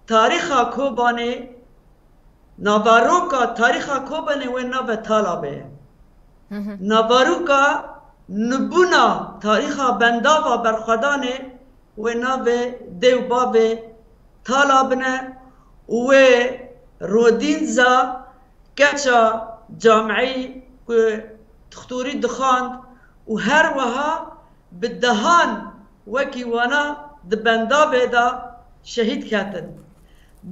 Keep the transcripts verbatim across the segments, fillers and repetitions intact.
Tarîxa Kobanê, navaroka tarîxa Kobanê wê navê Talabê ye. Navaroka nibûna tarîxa bendava berxwedanê wê navê dê û bavê Talabin e û wê rodînza keça camiyî ku dixtorî dixwand û her wiha bi dehan wekî wana di bendavê de şehîd ketin.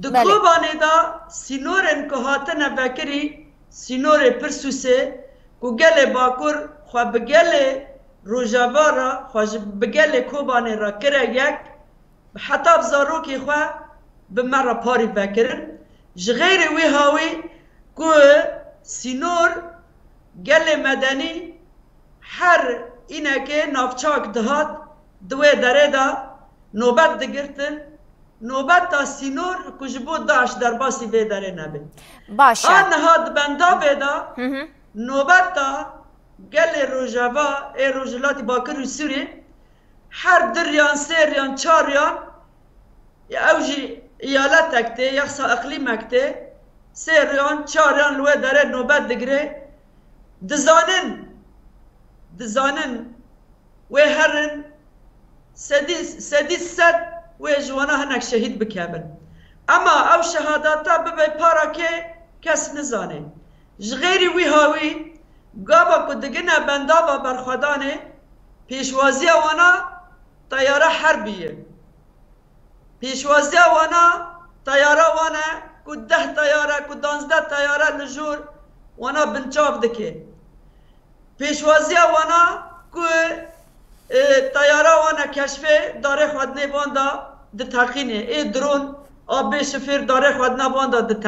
Di Belê. Kobanê de sînorên ku hatine vekirî, sînorê Pirsûsê ku gelê Bakur xwe bi gelê Rojava re, xwe ji bi gelê Kobanê re kire yek, heta bi zarokê xwe bi me re parî vekirin. Ji xeyrê wî hawî ku sînor gelê medenî her înekê navçak dihat, di wê derê de nobet digirtin. Nobeta sînor ku ji bo DAIŞ derbasî vê derê nebe. Baş e. A niha di bendavê de Hı hı. nobeta gelê Rojava ê Rojhilatî Bakur û Sûrî her du riyan, sê riyan, çar riyan, ya ew jî eyaletek tê, yexsa iqlîmek tê, sê riyan, çar riyan li wê derê nobet digire. Dizanin, dizanin wê herin sedî, sedî sed wê ji wana hinek şehîd bikevin. Ema ew şehadata bibe para kê, kes nizane. Ji xeyrî wî hawî, gava ku digine bendava berxwedanê, pêşwaziya wana teyara herbî ye. Pêşwaziya wana teyara wan e ku deh teyare, ku danzdeh teyare li jor wana binçav dike. Pêşwaziya wana ku, e, teyara wan e keşfê darê xwedinê wan de diteqîne. Ê dron a bê şifêr darê xwedina wan de diteqîne.